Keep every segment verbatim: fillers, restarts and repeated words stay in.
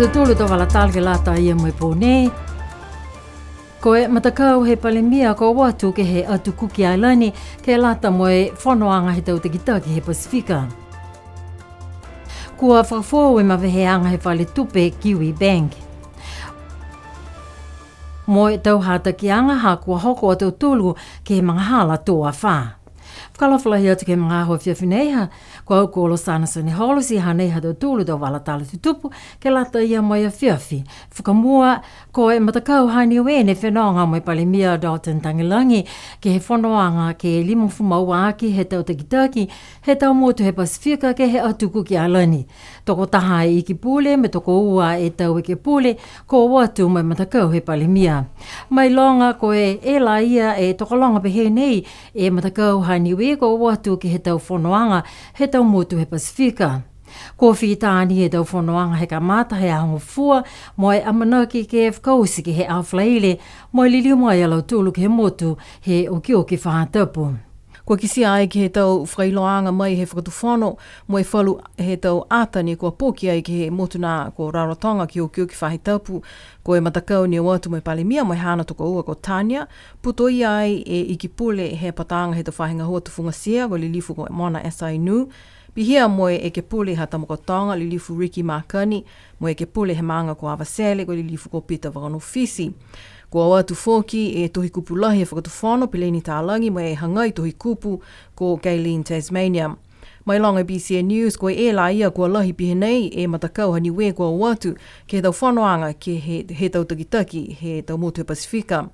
Tautolu e tau vala tala ke lata ia mo e pō nei. Ko e matakau he Palemia kua o atu ke he Atu Kuki Ailani ke lata mo e fonoaga he tau takitaki he Pasifika. Kua fakafoou e maveheaga he fale tupe Kiwibank. Mo e tau hatakiaga ha kua hoko a tautolu ke he magahala tō afā. Fakaalofa lahi atu ke he magaaho afiafi nei ha, ko au ko Losana Soneholo, ti hanei ha tautolu tau vala tala tutupu, ke lata ia mo e afiafi. Fakamua, ko e matakau ha Niue ne fenoga mo e Palemia Dalton Tagelagi, ke he fonoaga ke limagofulu ma ua aki he tau takitaki, he tau motu he Pasifika ke he Atu Kuki Ailani. Tokotaha e Iki Pule, mo e tokoua e tau Ekepule, kua o atu mo e matakau he Palemia. Mailoga ko e, e la ia e tokologa pehē nei, e matakau ha Niue kua o atu ke he tau fonoaga he tau motu he Pasifika. Kua fita ni e tau fonoaga he kamata he Aho Gofua, mo e amanaki ke fakaoti ke he Aho Falaile, mo e liliu mai a lautolu ke he motu he okioki faahi tapu. Kua kitia ai ke he tau fakailoaaga mai he Fakatufono, mo e falu he tau ata ne kua poki ai ke he motu nā ko Rarotonga ke he okioki faahi tapu, ko e matakau ne o atu mo e Palemia mo e haana tokoua ko Tania, putoia ai e Iki Pule he pataaga he tau faahi gahua tufugatia ko e Lilifu ko Mona Esainu, pihia mo e Ekepule ha Tamakautoga, Lilifu Ricky Makani, mo e Ekepule he maaga ko Avatele, ko e Lilifu ko Peter Vakanofiti. Kua o atu foki e Tohi Kupu Lahi he Fakatufono, Peleni Talagi, mo e hagai Tohi Kupu ko Gaylene Tasmania. Mailoga e B C N News, ko e la ia kua lahi pihia nei e matakau ha Niue kua o atu ke he tau fonoaga ke he, he tau takitaki he tau motu he Pasifika.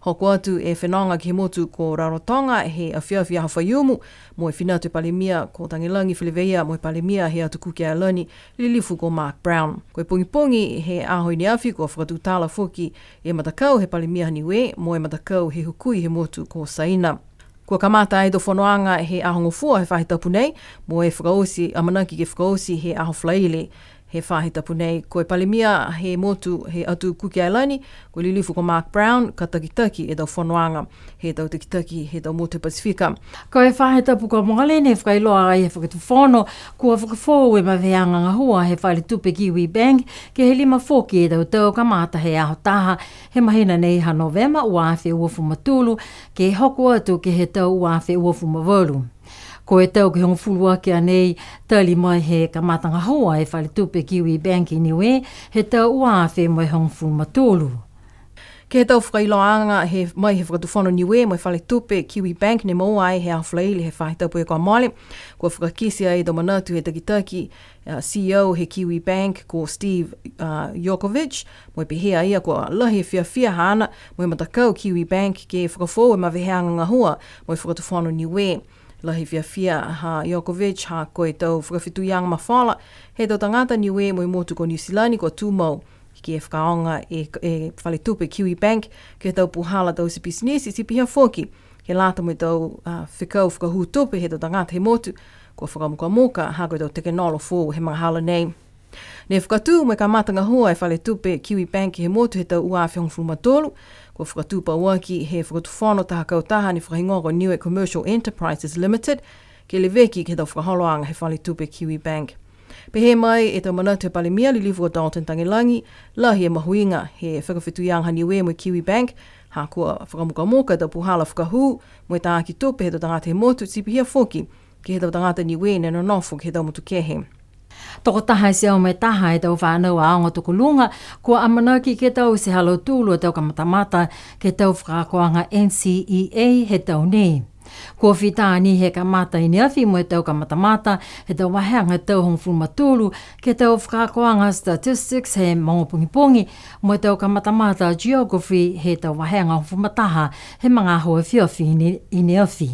Hoko atu e fenoga ke he motu ko Rarotonga he afiafi Aho Faiumu, mo e fina atu e Palemia ko Tagelagi feleveia mo e Palemia he Atu Kuki Ailani, Lilifu ko Mark Brown. Ko e pogipogi he aho i ne afi kua fakatutala foki e matakau he Palemia ha Niue, mo e matakau he hukui he motu ko Saina. Kua kamata ai e tau fonoaga he Aho Gofua he faahi tapu nei, mo e fakaoti, amanaki ke fakaoti he Aho Falaile he faahi tapu nei. Ko e Palemia he motu he Atu Kuki Ailani, ko e Lilifu ko Mark Brown, ka takitaki e tau fonoaga he tau takitaki he tau motu he Pasifika. Ko e faahi tapu kua mole ne fakailoa ai he Fakatufono, kua fakafoou e maveheaga gahua he fale tupe Kiwibank, ke he lima foki e tau tau kamata he aho taha he mahina nei ha Novema ua afe uafulu ma tolu, ke hoko atu ke he tau ua afe uafulu ma valu. Ko e tau ke hogofulu aki a nei, tali mai he kamata gahua e fale tupe Kiwibank i Niue, he tau ua afe mo e hogofulu ma tolu. Ke he tau fakailoaaga he, mai he Fakatufono Niue mo e fale tupe Kiwibank ne moua ai he Aho Falaile he faahi tapu kua mole, kua fakakite ai e tau manatu he takitaki, uh, C E O he Kiwibank ko Steve, uh, Jokovic, mo e pehē a ia kua lahi e fiafia haana mo e matakau Kiwibank ke fakafoou e maveheaga gahua mo e Fakatufono Niue. Lahi e fiafia ha Jokovic ha ko e tau fakafetuiaga mafola he tau tagata Niue mo e motu ko Niu Silani kua tumau ke fakaaoga e, e fale tupe Kiwibank ke he tau puhala taute pisinisi, ti pihia foki ke lata mo e tau, a, fekau fakahū tupe he tau tagata he motu, kua fakamukamuka ha ko e tau tekenolosi foou he magahala nei. Ne fakatū mo e kamata gahua e fale tupe Kiwibank he motu he tau ua afe hogofulu ma tolu, kua fakatū pauaki he Fakatufono taha kautaha ne fakahigoa ko Niue Commercial Enterprises Limited, ke leveki ke he tau fakaholoaga he fale tupe Kiwibank. Pehē mai e tau manatu he Palemia, Lilifu ko Dalton Tagelagi, lahi e mahuiga he fakafetuiaga ha Niue mo e Kiwibank, ha kua fakamukamuka e tau puhala fakahū mo e taaki tupe he tau tagata he motu, ti pihia foki ke he tau tagata Niue ne nonofo ke he tau motu kehe. Tokotaha e teau mo e taha e tau fanau aoga tokoluga, kua amanaki ke taute ha lautolu a tau kamatamata ke he tau fakaakoaga N C E A he tau nei. Kua fita ni he kamata i ne afi mo e tau kamatamata he tau vahega tau hogofulu ma tolu, ke he tau fakaakoaga statistics he mogo pogipogi, mo e tau kamatamata geography he tau vahega hogofulu ma taha he magaaho afiafi i ne, i ne afi.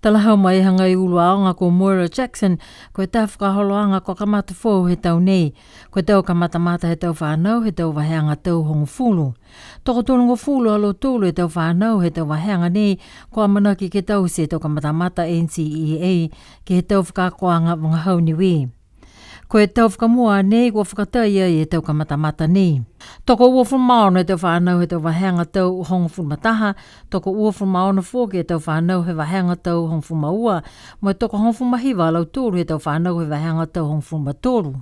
Talahau mai e hagai ulu aoga ko Moira Jackson, ko e taha fakaholoaga kua kamata foou he tau nei, ko e tau kamatamata he tau fanau he tau vahega tau hogofulu. Tokotolugofulu a lautolu e tau fanau he tau vahega nei, kua amanaki ke taute e tau kamatamata N C E A ke he tau fakaakoaga vagahau Niue. Ko e tau fakamua nei kua fakatai ai e tau kamatamata nei. Tokouafulu ma ono e tau fanau he tau vahega tau hogofulu ma taha, tokouafulu ma ono foki e tau fanau he vahega tau hogofulu ma ua, mo e tokohogofulu ma hiva a lautolu he tau fanau he vahega tau hogofulu ma tolu.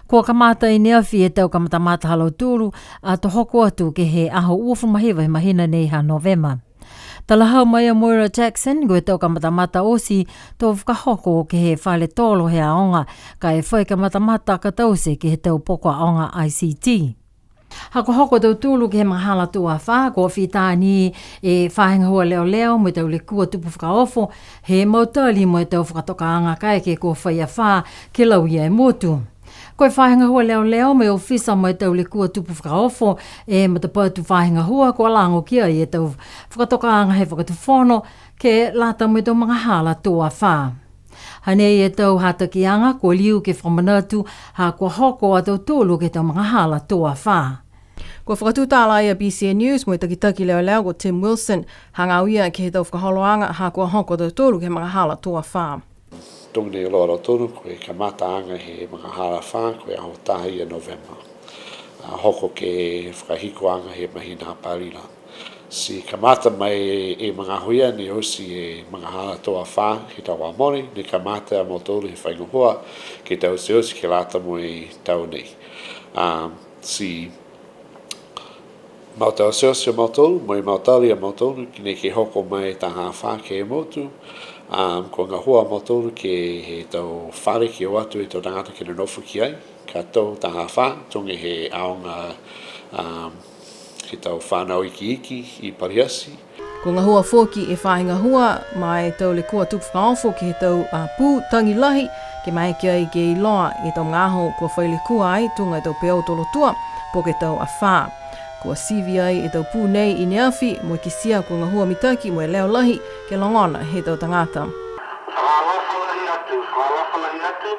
Kua kamata i neafi e tau kamatamata ha lautolu, ato hoko atu ke he aho uafulu ma hiva he mahina nei ha Novema. Talahau mai a Moira Jackson, ko e tau kamatamata oti to fakahoko ke he fale tolo he aoga, ka e fai kamatamata ka taute ke he tau poko aoga I C T. Ha kua hoko a tautolu ke he magahala tō afā, kua fita ni e faahi gahua leoleo mo e tau lekua tupu fakaofo, he mautali mo e tau fakatokaaga kaeke kua fai afā ke lauia e motu. Ko e faahi gahua leoleo mo e ofisa mo e tau lekua tupu fakaofo e matapatu faahi gahua kua lago ki ai e tau fakatokaaga he fakatufono ke lata mo e tau magahala tō afā. Hanei e tau hatakiaga kua liu ke fakamanatu ha kua hoko a tautolu ke he tau magahala tō afā. Kua fakatutala ai a B C N News mo e takitaki leoleo ko Tim Wilson, hagaao ia ke he tau fakaholoaga ha kua hoko a tautolu ke he magahala tō afā. Tuga nei iloa e lautolu, ko e kamataaga he magahala afā, ko e aho taha ia Novema. A, hoko ke he fakahikuaga he mahina Apelila. Ti kamata mai e magaaho ia ne oti e magahala tō afā he tau kua mole, ne kamata a mautolu he faahi gahua ke taute oti ke lata mo e tau nei. A, ti mau taute oti a mautolu, mo e mautali a mautolu, ke ne ke hoko mai taha afā ke he motu, a, kua gahua a mautolu ke he tau fale ke o atu e tau tagata ke nonofo ki ai, ka tau taha afā, tuga he aoga, a, he tau fanau ikiiki i Paliati. Kua gahua foki e faahi gahua ma e tau lekua tupu fakaofo ke he tau, a, pū tagi lahi, ke maeke ai ke iloa e tau magaaho kua fai lekua ai, tuga e tau peau tolotua, po ke tau afā. Kua sivi ai e tau pū nei i neafi, mo e kitia kua gahua mitaki mo e leo lahi ke logona he tau tagata. Fakaalofa lahi atu, fakaalofa lahi atu,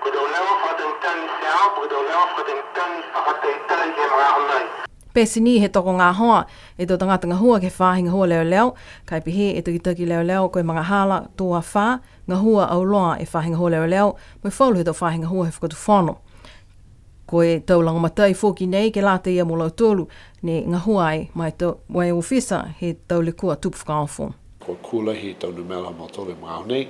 ko e tau leo fakatalitali he aho, ko e tau leo fakatalitali, fakatalitali ke he magaaho nei. Pete ni he tokogahoa e tau tagata gahua ke he faahi gahua leoleo, ka e pehē e takitaki leoleo ko e magahala tō afā, gahua auloa e faahi gahua leoleo, mo e falu he tau faahi gahua he fakatufono. Ko e tau lagomatai foki nei ke lata ia mo lautolu ne gahua ai ma e tau, ma e ofisa he tau lekua tupu fakaofo. Kua kū lahi e tau numela ha mautolu he magaaho nei.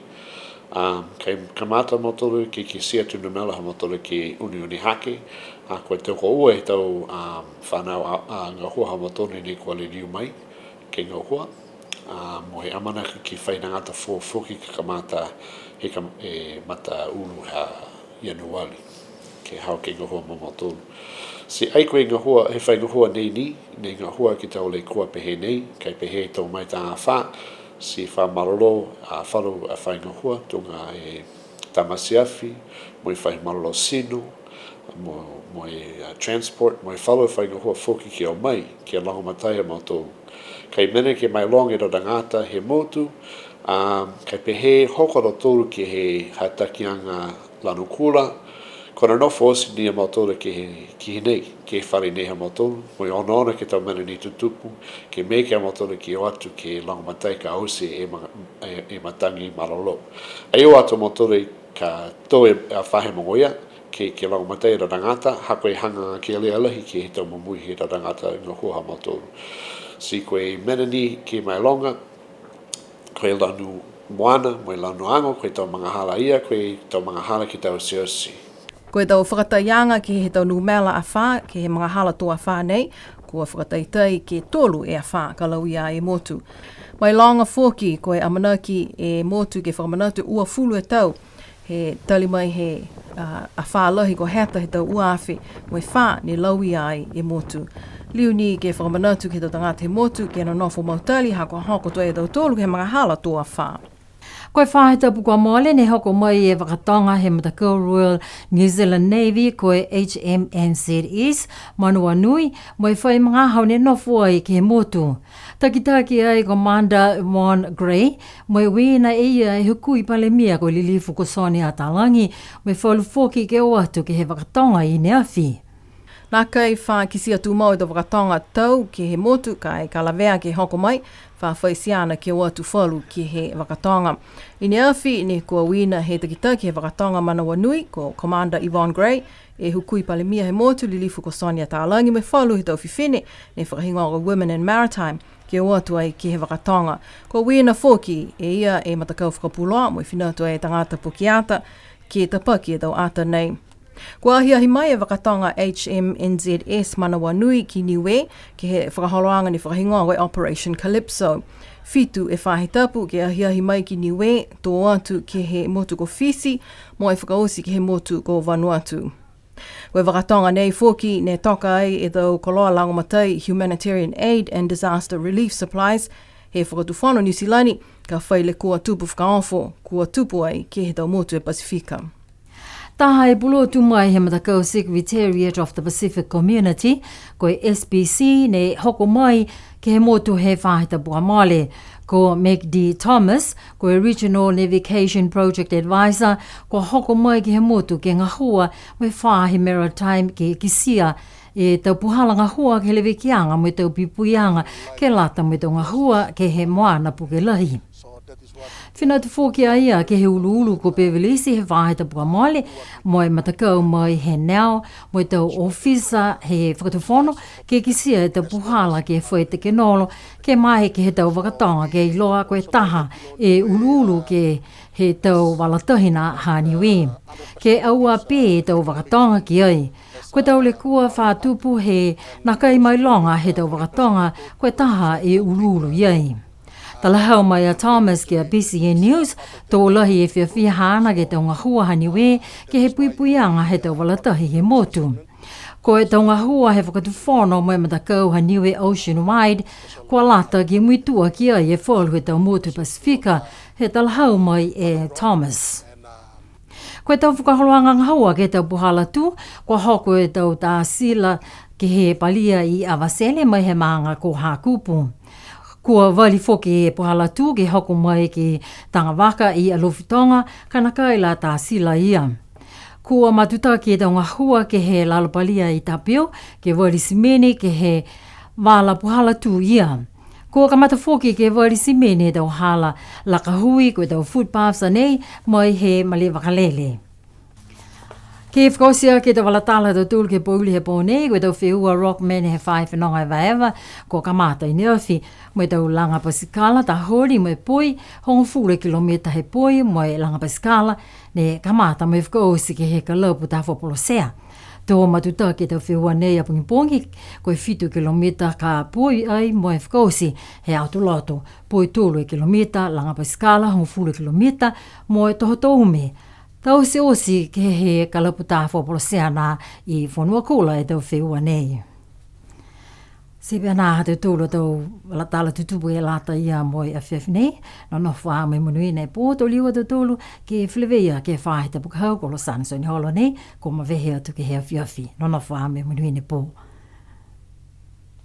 Um, ka e kamata a mautolu ke kitia e tau numela ha mautolu ke uneune hake. A, ko e tau kua ua e tau, um, fanau a, a, gahua ha mautolu nei kua liliu mai ke gahua. A, mo e amanaki ke fai tagata foou foki ka kamata he kam-, e mataulu ha Ianuali, ke hau ke gahua mo mautolu. Ti ai ko e gahua, he fai gahua nei ni, ne gahua ke he tau lekua pehē nei, ka e pehē e tau mai taha afā, ti fa malolō, a, falu a fai gahua, tuga e tamate afi, mo e fai malolō tino, mo, mo e, a, transport, mo e falu a fai gahua foki ke o mai, ke lagomatai a mautolu. Ka e mena ke mailoga e tau tagata he motu, a, ka e pehē hoko a lautolu ke he hatakiaga lanu kula, kua nonofo oti ni a mautolu ke he, ke he nei, ke he fale nei ha mautolu, mo e onoono ke he tau mena ne tutupu, ke maeke a mautolu ke o atu ke lagomatai ka oti e ma-, e, e matagi malolō. Ai o atu a mautolu ka tō e, a, faahi mogoia, ke, ke lagomatai e tau tagata, ha ko e hagahaga kelea lahi ke he tau momoui he tau tagata gahua ha mautolu. Ti ko e mena ni ke mailoga, ko e lanu moana, mo e lanu ago, ko e tau magahala ia, ko e tau magahala ke taute oti. Ko e tau fakataiaga ke he tau numela afā, ke he magahala tō afā nei, kua fakataitai ke tolu e afā ka lauia e motu. Mailoga foki, ko e amanaki e motu ke fakamanatu uafulu e tau, he tali mai he, a, afā lahi ko Heta he tau ua afe mo e fā ne lauia ai e motu. Liu ni ke fakamanatu ke he tau tagata he motu, ke nonofo mautali, ha kua hoko atu e tautolu ke he magahala tō afā. Ko e faahi tapu kua mole ne hoko mai e vakatoga he matakau Royal New Zealand Navy, ko e H M N Z S, Manawanui, mo e fai magaaho ne nofo ai ke he motu. Takitaki ai Commander Yvonne Gray, mo e uiina e ia e Hukui Palemia ko e Lilifu ko Sonia Talagi, mo e falu foki ke o atu ke he vakatoga i neafi. Nākai fa kitia tumau e tau vakatoga tau ke he motu ka e ka lavea ke hoko mai, fa fai tiana ke o atu falu ke he vakatoga. I neafi ne kua uiina he takitaki he vakatoga Manawanui, ko Commander Yvonne Gray, e Hukui Palemia he motu, Lilifu ko Sonia Talagi, mo e falu he tau fifine, ne fakahigoa ko Women in Maritime, ke o atu ai ke he vakatoga. Kua uiina foki e ia e matakau fakapuloa, mo e fina atu ai e tagata pokiata, ke tapaki e tau ata nei. Kua ahiahi mai e vakatoga H M N Z S Manawanui ki Niue, ke he fakaholoaga ne fakahigoa ko e Operation Calypso. Fitu e faahi tapu ke ahiahi mai ki Niue, tō atu ke he motu ko Fisi, mo e fakaoti ke he motu ko Vanuatu. Ko e vakatoga nei foki ne toka ai e tau koloa lagomatai Humanitarian Aid and Disaster Relief Supplies, he Fakatufono Niu Silani, ka fai lekua tupu fakaofo, kua tupu ai ke he tau motu e Pasifika. Taha e pulotu mai he matakau Secretariat of the Pacific Community, ko e S P C, ne hoko mai ke he motu he faahi tapu kua mole. Ko Meg D Thomas, ko e Regional Navigation Project Advisor, kua hoko mai ke he motu ke gahua mo e faahi maritime ke kitia e tau puhala gahua ke he levekiaga mo e tau puipuiaga ke lata mo e tau gahua ke he moana puke lahi. Fina atu foki a ia ke he uluulu ko Beverly Isi he faahi tapu kua mole, mo e matakau mai he NEL, mo e tau ofisa he fakatufono, ke kitia e tau puhala ke fai tekenolo, ke maeke he tau vakatoga ke iloa ko e taha e uluulu ke he tau vala tahi nā ha Niue. Ke aua pē e tau vakatoga ki ai. Ko e tau lekua fa tupu he nākai mailoga he tau vakatoga, ko e taha e uluulu i ai. Talahau mai a Thomas ki a B C N News, to lahi e fiafia haana ke he tau gahua ha Niue, ke he puipuiaga he tau vala tahi he motu. Ko e tau gahua he fakatufono mo e matakau ha Niue Ocean Wide, kua lata ke muitua ki ai e falu he tau motu Pasifika, he talahau mai e Thomas. Ko e tau fakaholoaga gahua ke he tau puhala tū, kua hoko e tau tā sila ke he palia i Avatele mai he maaga ko Hakupu. Kua vali foki e puhala tū ke hoko mai ki Tagavaka i Alofi Toga, ka nākai la tā sila ia. Kua matutaki e tau gahua ke he lalo palia i Tapeu, ke vali simene ke he vala puhala tū ia. Kua kamata foki ke vali simene e tau hala laka hui, ko e tau footpaths a nei, mai he malē vakalele. Ke fakaoti aki e tau vala tala ha tautolu ke he pouli he pō nei, ko e tau feua Rockman he faahi fenoga evaeva, kua kamata i ne afi, mo e tau laga pasikala, tā holi mo e poi, hogofulu kilomita he poi, mo e laga pasikala, ne kamata mo e fakaoti ke he kalapu tā fua polosea. To matutaki e tau feua nei a pogipogi, ko e fitu kilomita ka poi ai mo e fakaoti he Aho Lotu, poi tolu e kilomita, laga pasikala, hogofulu kilomita, mo e toho toume. Taute oti ke he kalapu tā fua polosea nā i Fonuakula e tau feua nei. Ti pehē nā ha tautolu a tau vala tala tutupu e lata ia mo e afiafi nei, nonofo ā mo e monuina e pō, to liu a tautolu ke feleveia ke he faahi tapu ka hau, ko Losana Sioneholo nei, kua mavehe atu ke he afiafi, nonofo ā mo e monuina e pō.